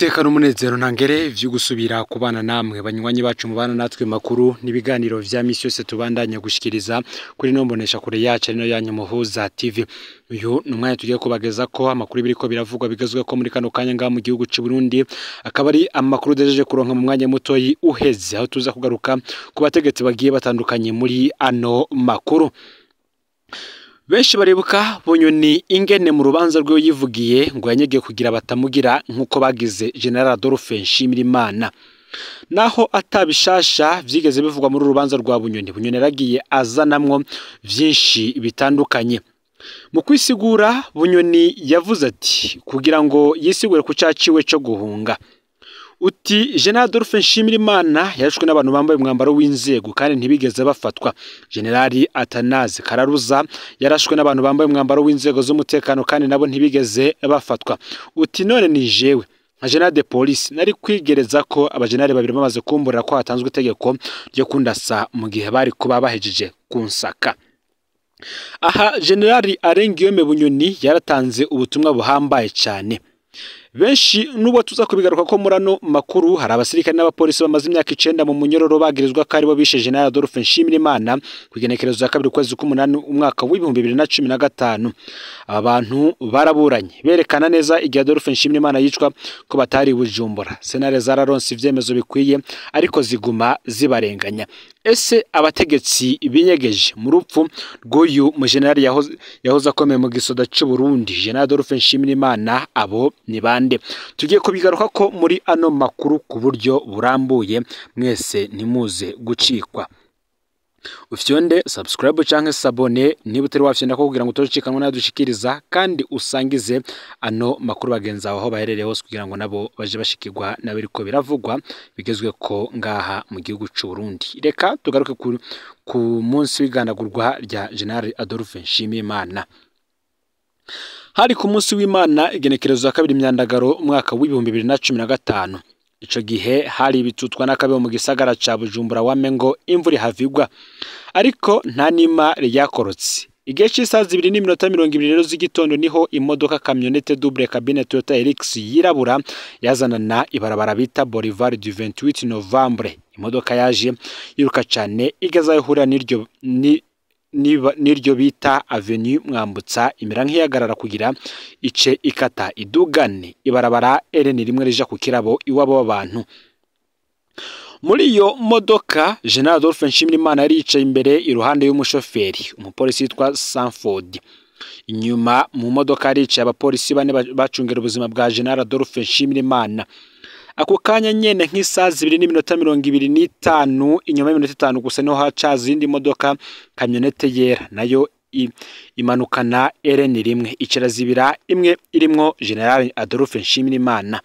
Niteka n'umunezero ntangere vyo gusubira kubana namwe banywanyi bacu mubana natwe makuru n'ibiganiro vya misi yose tubandanya gushikiriza kuri no mbonesha kure yacu ari no yanyu Muhuza TV. Uyu ni umwanya tugiye kubageza ko amakuru biriko biravugwa bigezwe ko muri kano kanya ngaha mu gihugu c'u Burundi, akaba ari amakuru dejeje kuronka mu mwanya mutoyi uheze, aho tuza kugaruka ku bategetsi bagiye batandukanye muri ano makuru. Benshi baribuka Bunyoni ingene mu rubanza rwe yivugiye ngo yanyegeye kugira batamugira nk'uko bagize General Adolphe Nshimirimana. Naho atabishasha vyigeze bivugwa muri rubanza rwa Bunyoni, Bunyoni yaragiye azanamwo vyinshi bitandukanye. Mu kwisigura Bunyoni yavuze ati kugira ngo yisigure ku caciwe co guhunga. Uti General Adolphe Nshimirimana yarashwe n'abantu bambaye umwambaro w'inzego kandi ntibigeze bafatwa. General Atanaze Kararuza yarashwe n'abantu bambaye umwambaro w'inzego z'umutekano kandi nabo ntibigeze bafatwa. Uti none ni jewe nka General de Police nari kwigereza ko abajenerali babiri bamaze kumburira ko hatanzwe itegeko ryo kundasa mu gihe bari kuba bahejeje kunsaka. Aha General Arengiyome Bunyoni yaratanze ubutumwa buhambaye cyane. Benshi nubwo tuza kubigaruka ko murano makuru, hari abasirikare n'abapolisi bamaze imyaka 9 mu munyororo bagirizwa ko aribo bishe General Adolphe Nshimirimana ku igenekerezo ya 2 kwezi k'umunani umwaka w'ibihumbi 2015. Aba bantu baraburanye berekana neza igihe Adolphe Nshimirimana yicwa ko batari Bujumbura. Senare zararonse ivyemezo bikwiye ariko ziguma zibarenganya. Ese abategetsi binyegeje mu rupfu rw'uyu mu general yahoze akomeye mu gisoda c'u Burundi General Adolphe Nshimirimana, abo ni bande? Tugiye kubigaruka ko muri ano makuru ku buryo burambuye, mwese ntimuze gucikwa. Ufyonde subscribe canke sabone niba utari wafyonda ko kugira ngo utocikanwa nadushikiriza, kandi usangize ano makuru bagenzi aho baherereye hose kugira ngo nabo baje bashikirwa nabiriko biravugwa bigezwe ko ngaha mu gihugu c'u Burundi. Reka tugaruke ku munsi w'igandagurwa rya General Adolphe Nshimirimana. Hari ku munsi w'Imana igenekerezo ya 2 Myandagaro umwaka w'ibihumbi 2015. Ico gihe hari ibitutwa n'akabeho mu gisagara ca Bujumbura wamengo imvura ihavigwa, ariko nta nima ryakorotse. Igihe c'isaha 2:20 rero z'igitondo niho imodoka kamyonete double cabine Toyota Hilux yirabura yazanana ibarabara bita Boulevard du 28 Novembre. Imodoka yaje yiruka cane igeze ihura n'iryo niryo bita Avenue Mwambutsa, imera nk'iyagarara kugira ice ikata idugane ibarabara RN rimwe rija ku kirabo iwabo w'abantu. Muri iyo modoka General Adolphe Nshimirimana yari yicaye imbere iruhande y'umushoferi, umupolisi yitwa Sanford. Inyuma mu modoka yaricaye abapolisi bane bacungera ubuzima bwa General Adolphe Nshimirimana. Ako kanya nyene nk'isaha 2:25, inyuma y'iminota 5 gusa niho haca izindi modoka kamyonete yera nayo imanukana RN rimwe ikirazibira imwe irimwo General Adolphe Nshimirimana.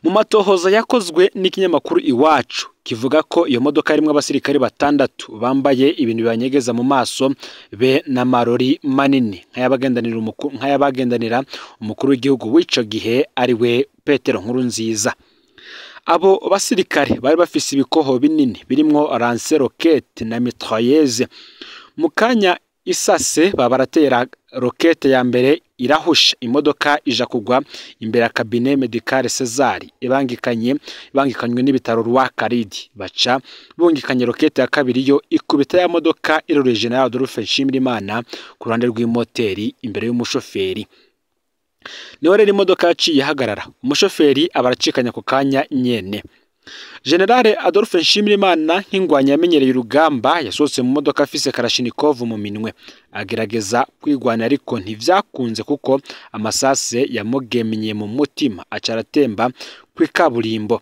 Mu matohoza yakozwe n'ikinyamakuru Iwacu kivuga ko iyo modoka irimwo abasirikare 6 bambaye ibintu bibanyegeza mu maso be n'amarori manini nk'ayabagendanira umukuru w'igihugu w'ico gihe ari we Petero Nkurunziza. Abo basirikare bari bafise ibikoho binini birimwo lance roquette na mitrailleuse. Mu kanya isase babaratera rokete ya mbere irahusha, imodoka ija kugwa imbere ya cabinet medical Cesar ibangikanywe n'ibitaro rwa Karidi. Baca bungikanye rokete ya kabiri yo ikubita ya modoka iroreye General Adolphe Nshimirimana ku ruhande rw'imoteri imbere y'umushoferi. Niho rero imodoka yaciye ihagarara, umushoferi abaracikanya ku kanya nyene. General Adolphe Nshimirimana nk'ingwanya yamenyereye urugamba yasohotse mu modoka afise Kalashnikov mu minwe, agerageza kwigwana ariko ntivyakunze kuko amasase yamugemye mu mutima aca aratemba kw'ikaburimbo.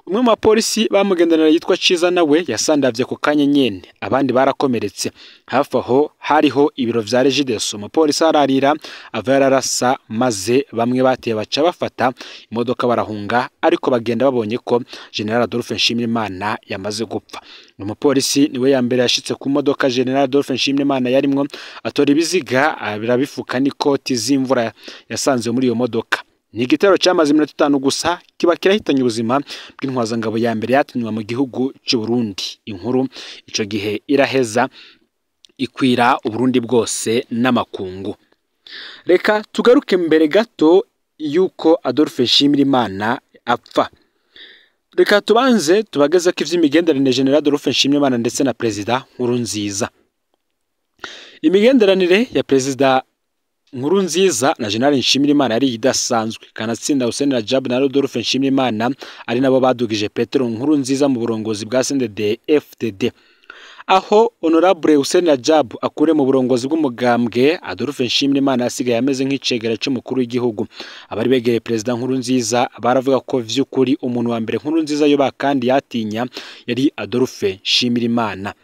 Umwe mu bapolisi bamugendanira yitwa Ciza nawe yasandavye ku kanya nyene, abandi barakomeretse. Hafi aho hariho ibiro vya Regideso, umupolisi ararira ava yararasa maze bamwe bateye baca bafata imodoka barahunga, ariko bagenda babonye ko General Adolphe Nshimirimana yamaze gupfa. Umupolisi niwe ya mbere yashitse ku modoka General Adolphe Nshimirimana yarimwo, atora ibiziga birabifuka n'ikoti z'imvura yasanze muri iyo modoka. Ni igitero cyamaze iminota 5 gusa kiba kirahitanye ubuzima bw'intwazangabo ya mbere yatunywa mu gihugu c'u Burundi. Inkuru ico gihe iraheza ikwira Uburundi bwose n'amakungu. Reka tugaruke mbere gato yuko Adolphe Nshimirimana apfa. Reka tubanze tubageze ko ivy'imigenderanire General Adolphe Nshimirimana ndetse na Perezida Nkurunziza. Imigenderanire ya Perezida Nkurunziza na General Nshimirimana yari idasanzwe. Kanatsinda Hussein Rajab na Adolphe Nshimirimana ari nabo badugije Petero Nkurunziza mu burongozi bwa CNDD FDD. Aho Honorable Hussein Rajab akure mu burongozi bw'umugambwe, Adolphe Nshimirimana asigaye ameze nk'icegera c'umukuru w'igihugu. Abari begereye Perezida Nkurunziza baravuga ko vy'ukuri umuntu wa mbere Nkurunziza yoba kandi yatinya yari Adolphe Nshimirimana.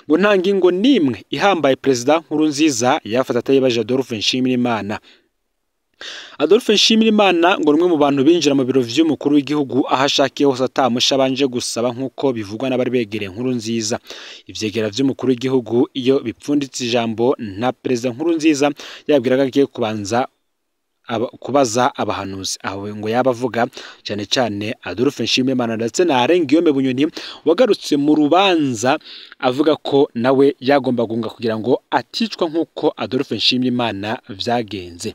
Ngo nta ngingo n'imwe ihambaye Perezida Nkurunziza yafata atayibaje Adolphe Nshimirimana. Adolphe Nshimirimana ngo rumwe mu bantu binjira mu biro vy'umukuru w'igihugu aho ashakiye hose atamusha abanje gusaba, nk'uko bivugwa n'abari begereye Nkurunziza. Ivyegera vy'umukuru w'igihugu iyo bipfunditse ijambo na Perezida Nkurunziza yabwiraga agiye kubanza kubaza abahanuzi, aho ngo yaba avuga cyane cyane Adolphe Nshimirimana ndetse na Arengiyome Bunyoni wagarutse mu rubanza avuga ko nawe yagomba gunga kugira ngo aticwa nk'uko Adolphe Nshimirimana vyagenze.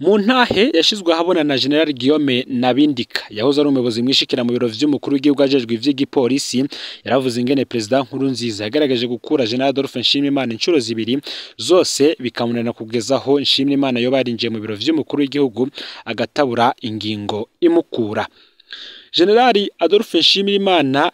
Mu ntahe yashizwe ahabona na General Guillaume Nabindika yahoze ari umuyobozi mwishikira mu biro vy'umukuru w'igihugu ajejwe ivy'igipolisi, yaravuze ingene Perezida Nkurunziza yagaragaje gukura General Adolphe Nshimirimana inshuro zibiri zose bikamunanira kugezaho Nshimirimana yoba yarinjiye mu biro vy'umukuru w'igihugu agatabura ingingo imukura. General Adolphe Nshimirimana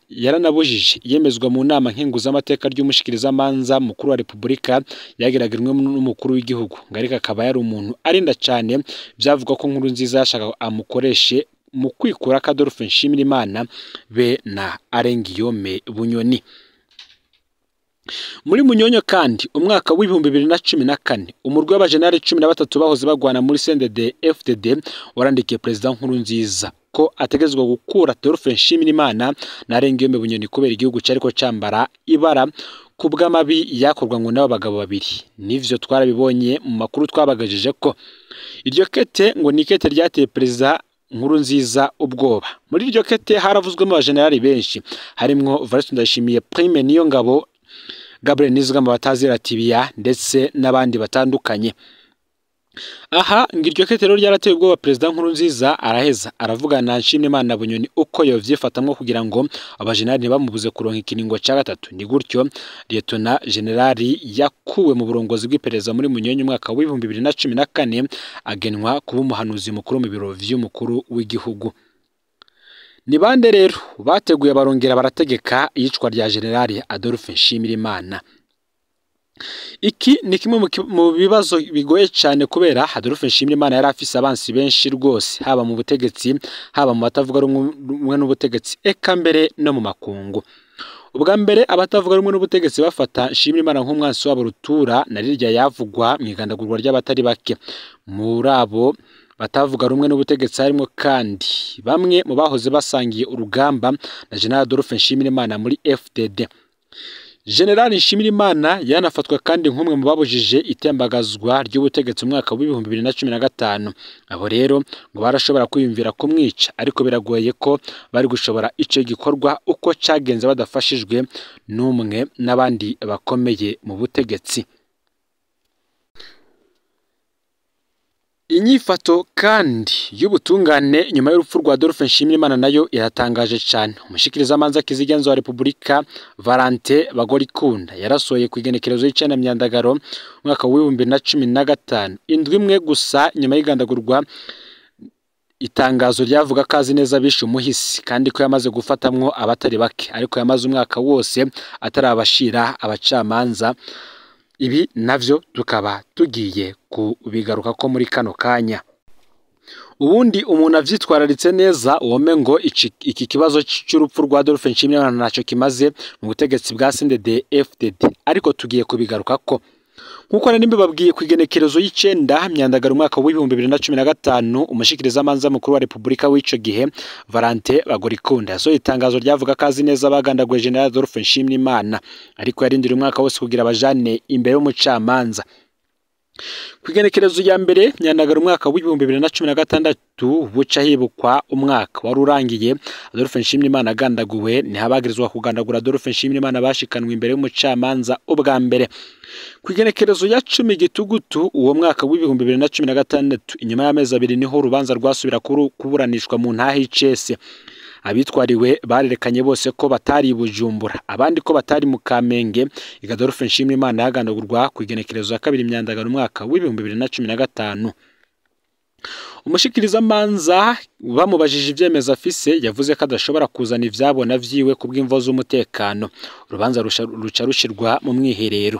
yaranabujije yemezwa mu nama nkenguzamateka ry'umushikirizamanza mukuru wa Repubulika yageraga n'umukuru w'igihugu, ngarika akaba yari umuntu arinda cyane byavugwa ko Nkurunziza yashaka amukoreshe mu kwikura ka Adolphe Nshimirimana be na Arengiyome Bunyoni. Muri Munyonyo kandi umwaka w'2014 umurwi w'abajenerali 13 bahoze bagwana muri CNDD FDD warandikiye Perezida Nkurunziza ko ategezwa gukura Adolphe Nshimirimana na Arengiyome Bunyoni kubera igihugu cyariko cambara ibara kubw'amabi yakorwa ngo n'abo bagabo babiri. Nivyo twarabibonye mu makuru twabagajeje ko iryo kete ngo ni kete ryateye Perezida Nkurunziza ubwoba. Muri iryo kete haravuzwemo abajenerali benshi harimwo Valens Ndayishimiye, Prime Niyongabo, Gabriel Nizigama batazira Tibia ndetse n'abandi batandukanye. Aha ngiryo kete rero ryarateye ubwoba Perezida Nkurunziza araheza aravugana na Nshimirimana Bunyoni uko yovyifatamwo kugira ngo abajenerali ntibamubuze kuronka ikiringo ca gatatu. Ni gutyo Lieutenant General yakuwe mu burongozi bw'iperereza muri Munyonyo umwaka w'2014 agenwa kuba umuhanuzi mukuru mu biro vy'umukuru w'igihugu. Ni bande rero bateguye barongera barategeka iyicwa rya General Adolphe Nshimirimana? Iki ni kimwe mu bibazo bigoye cyane kubera Adolphe Nshimirimana yari afise abansi benshi rwose, haba mu butegetsi, haba mu batavuga rumwe n'ubutegetsi, eka mbere no mu makungu. Ubwa mbere abatavuga rumwe n'ubutegetsi bafata Nshimirimana nk'umwansi wabo rutura na rirya yavugwa mu igandagurwa ry'abatari bake. Muri abo batavuga rumwe n'ubutegetsi harimo kandi bamwe mu bahoze basangiye urugamba na General Adolphe Nshimirimana muri FDD. General Nshimirimana yanafatwa kandi nk'umwe mu babujije itembagazwa ry'ubutegetsi umwaka w'2015. Abo rero ngo barashobora kwiyumvira kumwica, ariko biragoye ko bari gushobora ico gikorwa uko cagenze badafashijwe n'umwe n'abandi bakomeye mu butegetsi. Inyifato kandi y'ubutungane nyuma y'urupfu rwa Adolphe Nshimirimana nayo iratangaje cyane. Umushikirizamanza kizigenza wa Repubulika Valente Bagorikunda yarasohoye ku igenekerezo y'icenda Myandagaro umwaka w'2015, indwi imwe gusa nyuma y'igandagurwa, itangazo ryavuga ko azi neza bishe umuhisi kandi ko yamaze gufatamwo abatari bake, ariko yamaze umwaka wose atarabashira abacamanza. Ibi navyo tukaba tugiye kubigaruka ko muri kano kanya. Ubundi umuntu avyitwararitse neza wome ngo iki kibazo cy'urupfu rwa Adolphe Nshimirimana naco kimaze mu butegetsi bwa CNDD FDD, ariko tugiye kubigaruka ko nkuko nari mbibabwiye ku igenekerezo y'icenda Myandagaro umwaka w'2015 umushikirizamanza mukuru wa Repubulika w'ico gihe Valente Bagorikunda yasohoye itangazo ryavuga ko azi neza abagandaguye General Adolphe Nshimirimana, ariko yarindiriye umwaka wose kugira abajane imbere y'umucamanza. Kw'igenekerezo ya mbere Nyandagara umwaka w'2016 buca hibukwa umwaka wari urangiye Adolphe Nshimirimana agandaguwe. Ntihabagirizwa kugandagura Adolphe Nshimirimana bashikanwe imbere y'umucamanza ubwa mbere. Kw'igenekerezo ya 10 Gitugutu uwo mwaka w'2016 inyuma y'amezi abiri niho urubanza rwasubira kuburanishwa mu ntahe icese. Abitwariwe barerekanye bose ko batari Bujumbura, abandi ko batari mu Kamenge. Adolphe Nshimirimana yagandagurwa ku igenekerezo ya 2 Myandagara umwaka w'2015. Umushikirizamanza bamubajije ivyemezo afise yavuze ko adashobora kuzana ivyabona vyiwe kubw'imvo z'umutekano. Urubanza ruca rushirwa mu mwiherero.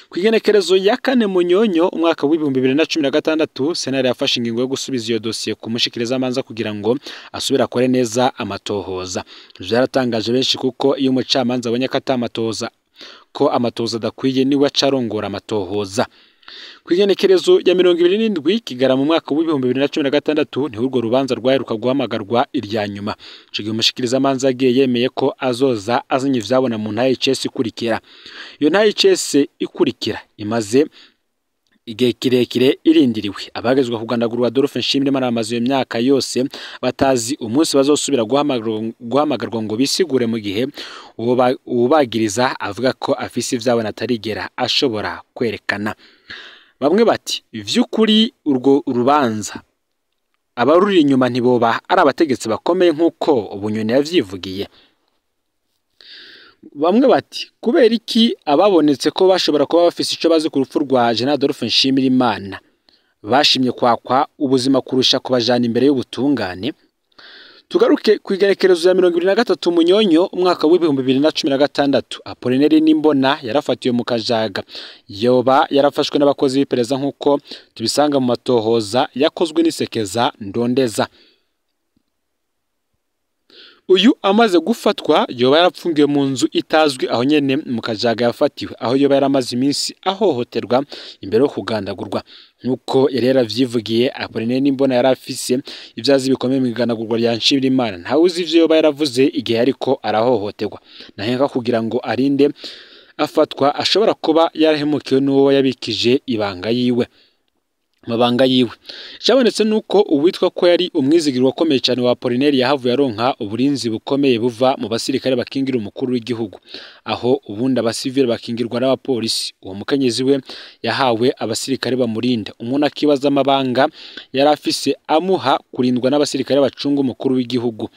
Kw'igenekerezo ya 4 Munyonyo umwaka w'2016 Senare yafashe ingingo yo gusubiza iyo dosiye ku mushikirizamanza kugira ngo asubire akore neza amatohoza. Vyaratangaje benshi kuko iyo umucamanza abonye ko atamatohoza ko amatohoza adakwiye niwe acarongora amatohoza. Kw'igenekerezo ya 27 Kigarama umwaka w'2016 niho urwo rubanza rwaheruka guhamagarwa irya nyuma. Ico gihe umushikirizamanza yagiye yemeye ko azoza azanye ivyabona mu ntahe icese ikurikira. Iyo ntahe icese ikurikira imaze igihe kirekire irindiriwe. Abagezwa kugandagurwa Adolphe Nshimirimana bamaze iyo myaka yose batazi umunsi bazosubira guhamagarwa ngo bisigure, mu gihe uwubagiriza avuga ko afise ivyabona atarigera ashobora kwerekana. Bamwe bati ivy'ukuri urwo rubanza abaruri inyuma ntiboba ari abategetsi bakomeye nk'uko Bunyoni yavyivugiye. Bamwe bati kubera iki ababonetse ko bashobora kuba bafise ico bazi ku rupfu rwa General Adolphe Nshimirimana bashimye kwakwa ubuzima kurusha kubajana imbere y'ubutungane. Tugaruke ku igenekerezo ya 23 Munyonyo umwaka w'2016 Apollinaire Nimbona yarafatiwe mu Kajaga. Yoba yarafashwe n'abakozi b'iperereza nk'uko tubisanga mu matohoza yakozwe n'isekeza ndondeza. Uyu amaze gufatwa yoba yarapfungiwe mu nzu itazwi aho nyene mu Kajaga yafatiwe, aho yoba yaramaze iminsi ahohoterwa imbere yo kugandagurwa. Nkuko yari yaravyivugiye, Apollinaire Nimbona yarafise ivyazi bikomeye mu igandagurwa rya Nshimirimana. Ntawe uzi ivyo yoba yaravuze igihe ariko arahohoterwa. Nahenga kugira ngo arinde afatwa ashobora kuba yarahemukiwe n'uwo yabikije ibanga yiwe. Mabanga yiwe. Cyabonetse nuko uwitwa ko yari umwizigirwa akomeye cyane wa Apollinaire yahavuye aronka uburinzi bukomeye buva mu basirikare bakingira umukuru w'igihugu, aho ubundi abasivile bakingirwa n'abapolisi. Uwo mukenyezi we yahawe abasirikare bamurinda. Umuntu akibaza amabanga yari afise amuha kurindwa n'abasirikare bacunga umukuru w'igihugu.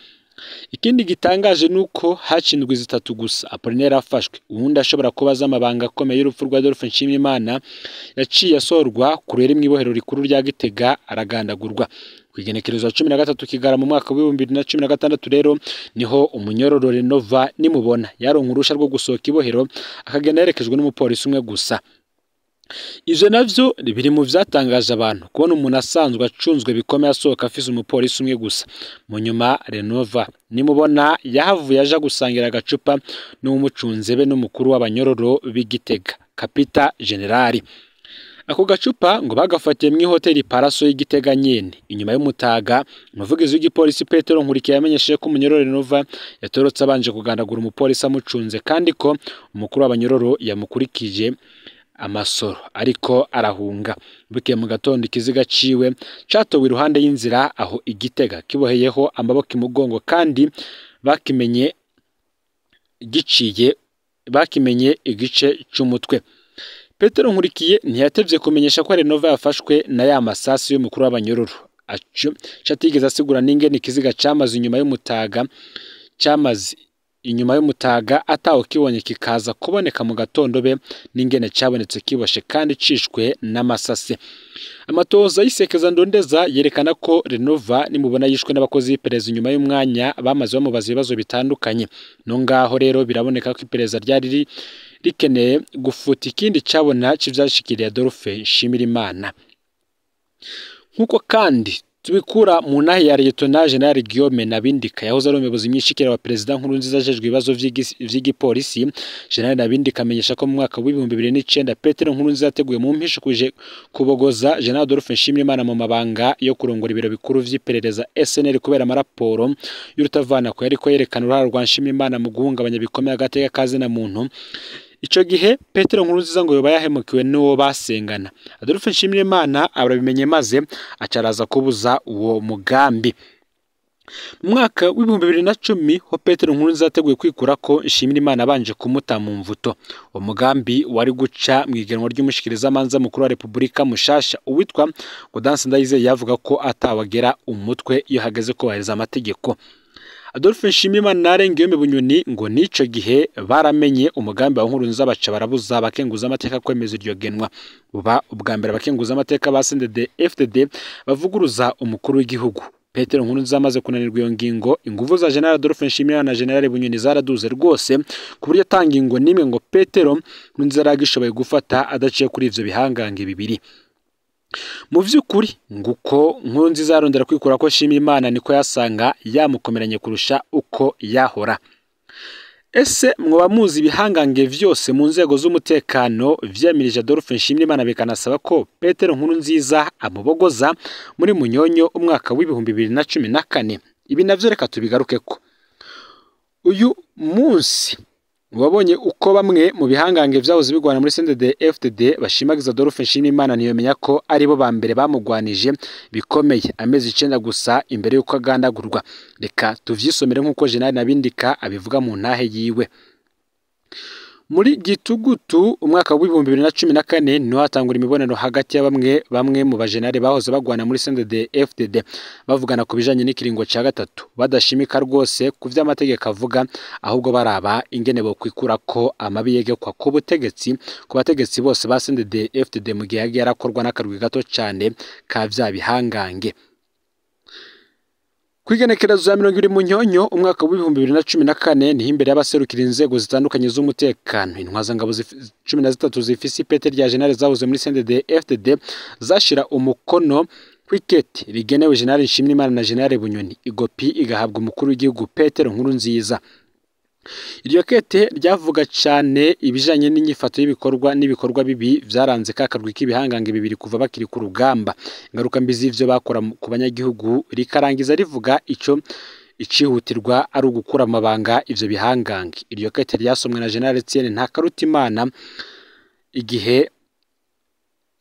Ikindi gitangaje nuko hacindwe zitatu gusa Apollinaire afashwe. Uwundi ashobora kubaza amabanga akomeye y'urupfu rwa Adolphe Nshimirimana yaciye asorwa kurera mw'ibohero rikuru rya Gitega aragandagurwa. Kw'igenekerezo 13 Kigarama umwaka w'2016 rero niho umunyororo Renova Nimubona yaronka urusha rwo gusohoka ibohero akagenda yerekejwe n'umupolisi umwe gusa. Ivyo navyo biri mu vyatangaje abantu kubona umuntu asanzwe acunzwe bikomeye asohoka afise umupolisi umwe gusa. Mu nyuma Renova Nimubona yahavuye aja gusangira agacupa n'umucunze be n'umukuru w'abanyororo b'Igitega Kapita Generali. Ako gacupa ngo bagafatiye mu hoteli Paraso y'Igitega nyene. Inyuma y'umutaga umuvugizi w'igipolisi Petero Nkurikiye yamenyesheje ko umunyororo Renova yatorotse abanje kugandagura umupolisi amucunze, kandi ko umukuru w'abanyororo yamukurikije amasoro ariko arahunga. Bukeye mu gatondo ikiziga ciwe catowe iruhande y'inzira aho Igitega kiboheyeho amaboko imugongo, kandi bakimenye giciye bakimenye igice c'umutwe. Petero Nkurikiye ntiyatevye kumenyesha ko Renova yafashwe na ya masasi y'umukuru w'abanyororo. Atigeze asigura n'ingene ikiziga camaze inyuma y'umutaga atawo kibonye kikaza kuboneka mu gatondo be n'ingene cabonetse kiboshe kandi cishwe n'amasase. Amatohoza y'isekeza ndondeza yerekana ko Renova Nimubona yishwe n'abakozi b'iperereza inyuma y'umwanya bamaze bamubaza ibibazo bitandukanye. No ngaho rero biraboneka ko iperereza ryari rikeneye gufuta ikindi cabona c'ivyashikiriye Adolphe Nshimirimana. Nkuko kandi tubikura mu ntahe ya Lieutenant General Guillaume Nabindika yahoze ari umuyobozi mwishikira wa Perezida Nkurunziza ajejwe ibibazo vy'igipolisi. General Nabindika amenyesha ko mu mwaka w'2009 Petero Nkurunziza yateguye mu mpisho kuje kubogoza General Adolphe Nshimirimana mu mabanga yo kurongora ibiro bikuru vy'iperereza SNL kubera amaraporo y'urutavana ko yariko yerekana uruhara rwa Nshimirimana mu guhungabanya bikomeye agateka kazina muntu. Ico gihe Petero Nkurunziza ngo yoba yahemukiwe n'uwo basengana. Adolphe Nshimirimana arabimenye maze acaraza kubuza uwo mugambi. Mu mwaka w'2010 ho Petero Nkurunziza yateguye kwikura ko Nshimirimana abanje kumuta mu mvuto. Uwo mugambi wari guca mu igenwa ry'umushikirizamanza mukuru wa Repubulika mushasha uwitwa Gaudence Ndayizeye, yavuga ko atawagera umutwe iyo hageze kubahiriza amategeko. Adolphe Nshimirimana na Alain Guillaume Bunyoni ngo n'ico gihe baramenye umugambi wa Nkurunziza, baca barabuza abakenguza amateka kwemeza iryo genwa. Buba ubwa mbere abakenguza amateka ba CNDD FDD bavuguruza umukuru w'igihugu. Petero Nkurunziza amaze kunanirwa iyo ngingo, inguvu za General Adolphe Nshimirimana na General Bunyoni zaraduze rwose, ku buryo atanga ingingo n'imwe ngo Petero Nkurunziza yaragishoboye gufata adaciye kuri ivyo bihangange bibiri. Mu vy'ukuri nguko Nkurunziza arondera kwikura ko Nshimirimana niko yasanga yamukomeranye kurusha uko yahora. Ese mwoba muzi ibihangange vyose mu nzego z'umutekano vyamirije Adolphe Nshimirimana bikanasaba ko Petero Nkurunziza amubogoza muri Munyonyo umwaka w'2014? Ibi navyo reka tubigarukeko. Uyu munsi wabonye uko bamwe mu bihangange vyahoze bigwana muri CNDD FDD bashimagiza Adolphe Nshimirimana, ntiyomenya ko aribo ba mbere bamugwanije bikomeye amezi 9 gusa imbere y'uko agandagurwa. Reka tuvyisomere nk'uko General Nabindika abivuga mu ntahe yiwe. Muri Gitugutu umwaka w'2014 niho hatangura imibonano hagati ya bamwe mu bajenali bahoze bagwana muri CNDD FDD, bavugana ku bijanye n'ikiringo ca gatatu, badashimika rwose ku vy'amategeko avuga, ahubwo baraba ingene bokwikura ko amabi yegekwa ku butegetsi ku bategetsi bose ba CNDD FDD mu gihe yagiye arakorwa n'akarwi gato cane ka vya bihangange. Kwigenekerezo ya 20 Munyonyo umwaka w'2014 niho imbere y'abaserukira inzego zitandukanye z'umutekano intwazangabo 13 zifise ipete rya General zahoze muri CNDD FDD zashira umukono kw'ikete rigenewe General Nshimirimana na General Bunyoni, igopi igahabwa umukuru w'igihugu Petero Nkurunziza. Iryo kete ryavuga cane ibijanye n'inyifato y'ibikorwa n'ibikorwa bibi vyaranze kakarwi k'ibihangange bibiri kuva bakiri ku rugamba, ingaruka mbi z'ivyo bakora ku banyagihugu, rikarangiza rivuga ico icihutirwa ari ugukura amabanga ivyo bihangange. Iryo kete ryasomwe na General Etienne Ntakarutimana igihe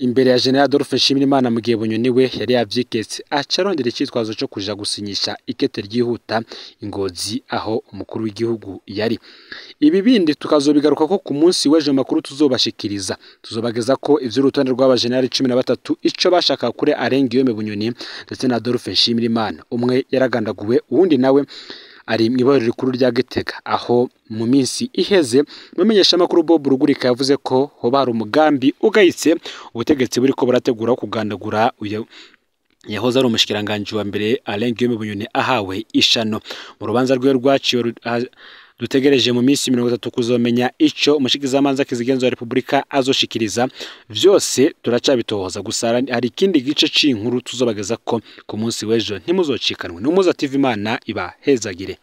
imbere ya General Adolphe Nshimirimana, mu gihe Bunyoni we yari yavyiketse aca arondera icitwazo co kuja gusinyisha ikete ryihuta Ingozi aho umukuru w'igihugu yari. Ibi bindi tukazobigaruka ko ku munsi w'ejo makuru tuzobashikiriza, tuzobageza ko ivy'urutonde rw'abajenerali 13 ico bashaka kuri Alain Guillaume Bunyoni ndetse na Adolphe Nshimirimana. Umwe yaragandaguwe, uwundi nawe ari mw'ibohero rikuru rya Gitega, aho mu minsi iheze mumenyesha makuru Bob Rugurika yavuze ko hoba hari umugambi ugayitse ubutegetsi buriko burategura kugandagura uyu yahoze ari umushikiranganje wa mbere Alain Guillaume Bunyoni ahawe ishano. Mu rubanza rwiwe rwaciwe dutegereje mu minsi 30 kuzomenya ico umushikizamanza kizigenzo wa Repubulika azoshikiriza, vyose turacabitohoza. Gusa hari ikindi gice c'inkuru tuzobageza ko ku munsi w'ejo, ntimuzocikanwe. N'Umuhuza TV, Imana ibahezagire.